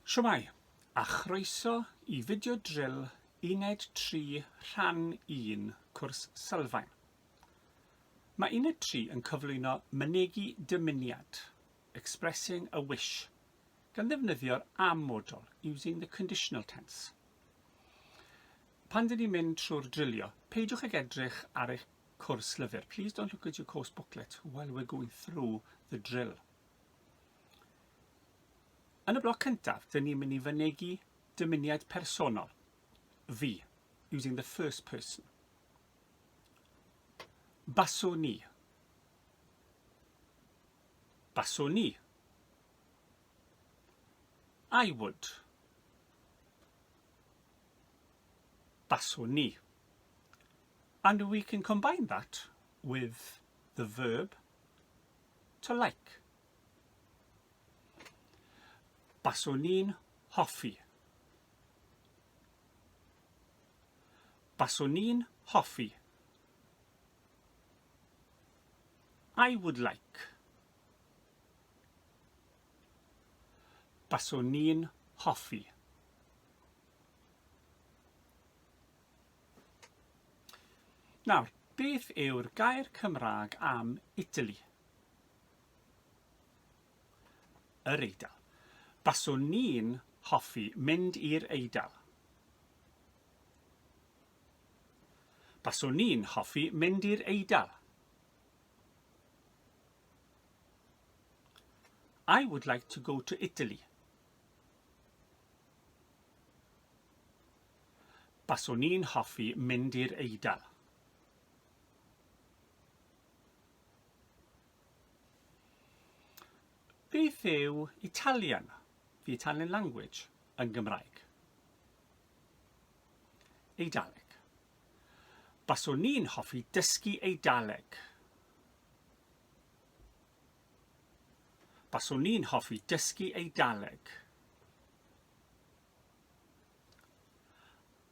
Shwmae, a chroeso i fideo drill Uned 3 Rhan 1 Cwrs Sylfaen. Mae Uned 3 yn cyflwyno mynegi dymuniad, expressing a wish, gan ddefnyddio'r amodol, using the conditional tense. Pan dyn ni'n mynd trwy'r drilio, peidiwch ag edrych ar eich cwrs lyfr. Please don't look at your course booklet while we're going through the drill. Yn y bloc cyntaf, dyn ni'n mynd i fynegi dymuniad personol, fi, using the first person. Baswn i. Baswn i. I would. Baswn i. And we can combine that with the verb to like. Baswn i'n hoffi. Baswn i'n hoffi. I would like. Baswn i'n hoffi. Nawr, beth yw'r gair Cymraeg am Italy? Yr Eidal. Baswn ni'n hoffi mynd i'r Eidal. Baswn ni'n hoffi mynd i'r Eidal. I would like to go to Italy. Baswn i'n hoffi mynd i'r Eidal. Beth yw Italian, the Italian language, yn Gymraeg? Eidaleg. Baswn i'n hoffi dysgu Eidaleg. Baswn i'n hoffi dysgu Eidaleg.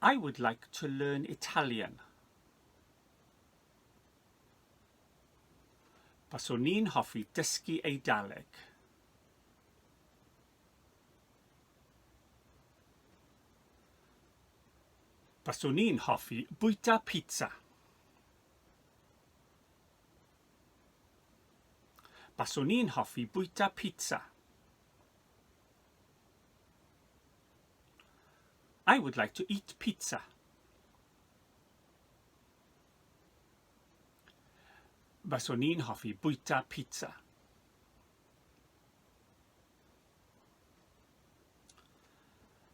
I would like to learn Italian. Baswn i'n hoffi dysgu Eidaleg. Baswn i'n hoffi bwyta pizza. Baswn i'n hoffi bwyta pizza. I would like to eat pizza. Baswn i'n hoffi bwyta pizza.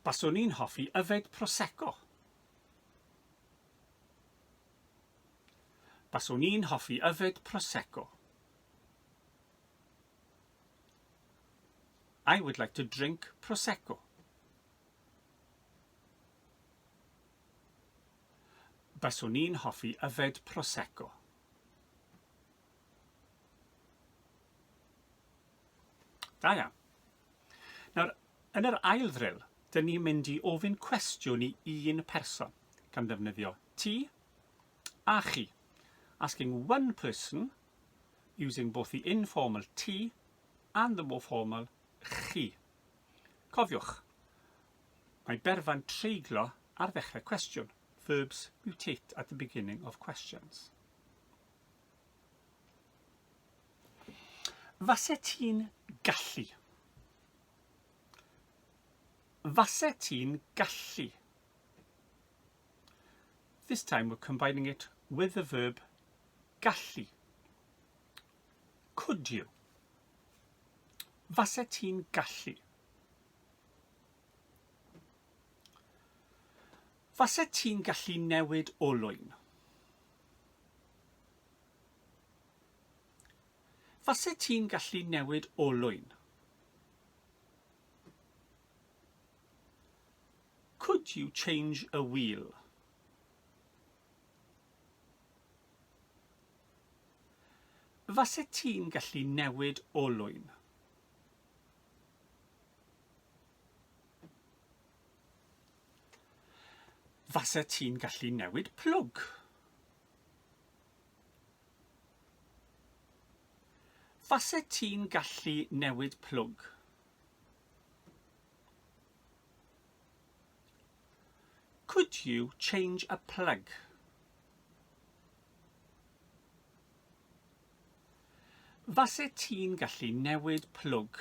Baswn i'n hoffi yfed Prosecco. Baswn i'n hoffi yfed Prosecco. I would like to drink Prosecco. Baswn i'n hoffi yfed Prosecco. Da iawn. Nawr, yn yr ail ddril, dyn ni'n mynd i ofyn cwestiwn i un person, gan ddefnyddio ti a chi. Asking one person using both the informal ti and the more formal chi. Cofiwch, Mae berfa'n treiglo ar ddechrau cwestiwn. Verbs mutate at the beginning of questions. Fase ti'n gallu? Fase ti'n gallu? This time we're combining it with the verb gallu. Could you? Fase ti'n gallu? Faset ti'n gallu newid olwyn? Faset ti'n gallu newid olwyn? Could you change a wheel? Faset ti'n gallu newid olwyn? Fase ti'n gallu newid plwg? Fase ti'n gallu newid plwg? Could you change a plug? Fase ti'n gallu newid plwg?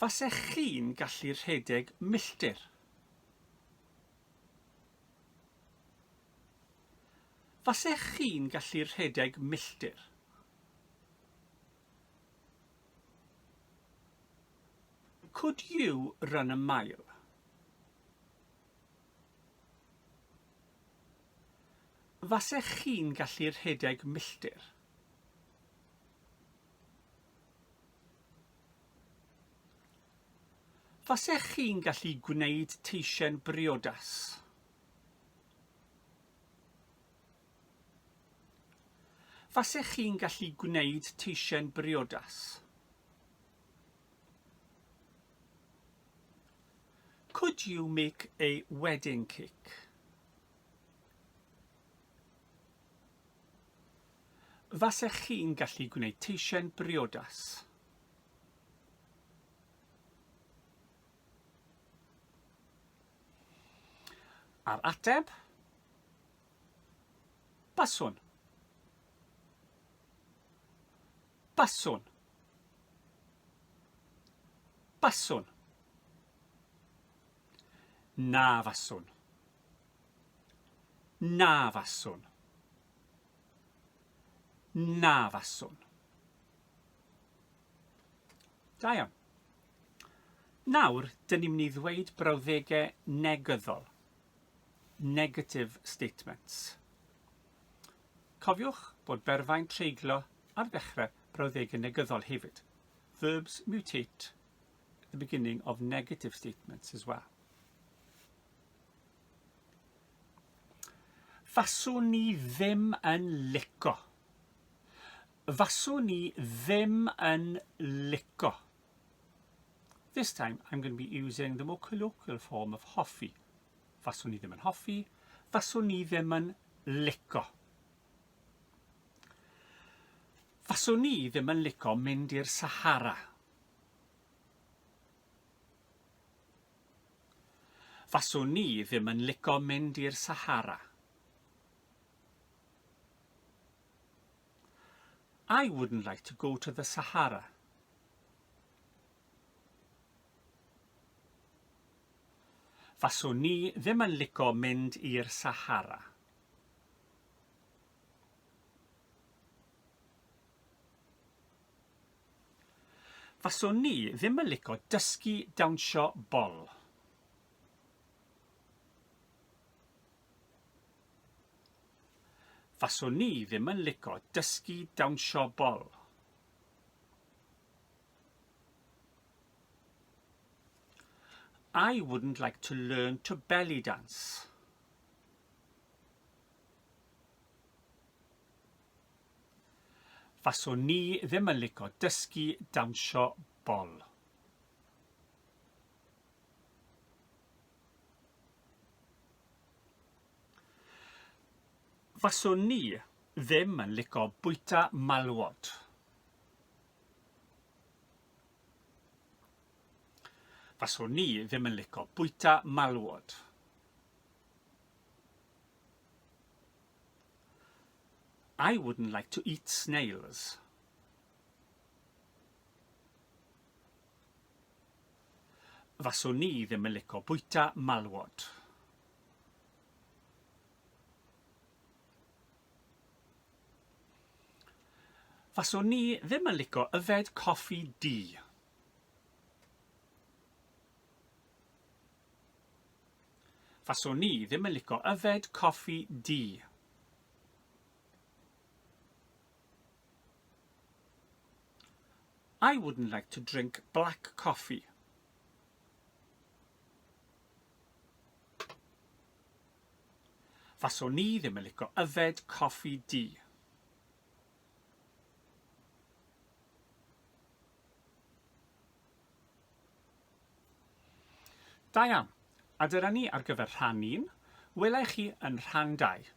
Fase chi'n gallu rhedeg milltir? Fase chi'n gallu rhedeg milltir? Could you run a mile? Fasech chi'n gallu rhedeg milltir? Fasech chi'n gallu gwneud teisen briodas? Fasech chi'n gallu gwneud teisen briodas? Could you make a wedding cake? Fasech chi'n gallu gwneud teisen briodas? A'r ateb? Baswn. Baswn. Baswn. Na faswn. Na faswn. Na faswn. Da iawn. Nawr, dyn ni'n mynd i ddweud brawddegau negyddol. Negative statements. Cofiwch bod berfau'n treiglo ar ddechrau brawddegau negyddol hefyd. Verbs mutate at the beginning of negative statements as well. Faswn ni ddim yn lico. Faswn ni ddim yn lico. This time I'm going to be using the more colloquial form of hoffi. Faswn i ddim yn hoffi, faswn i ddim yn lico. Faswn i ddim yn lico mynd i'r Sahara. Faswn i ddim yn lico mynd i'r Sahara. I wouldn't like to go to the Sahara. Faswn i ddim yn lico mynd i'r Sahara. Faswn i ddim yn lico dysgu dawnsio bol. Faswn i ddim yn lico dysgu dawnsio bol. I wouldn't like to learn to belly dance. Faswn ni ddim yn lico dysgu dawnsio bol. Faswn ni ddim yn lico bwyta malwod. Faswn ni ddim yn lico bwyta malwod. I wouldn't like to eat snails. Faswn ni ddim yn lico bwyta malwod. Faswn ni ddim yn lico yfed coffi du. Faswn ni ddim yn lico yfed coffi du. I wouldn't like to drink black coffee. Faswn i ddim yn lico yfed coffi du. Da iawn. A dyna ni ar gyfer rhan 1. Welai chi yn rhan 2.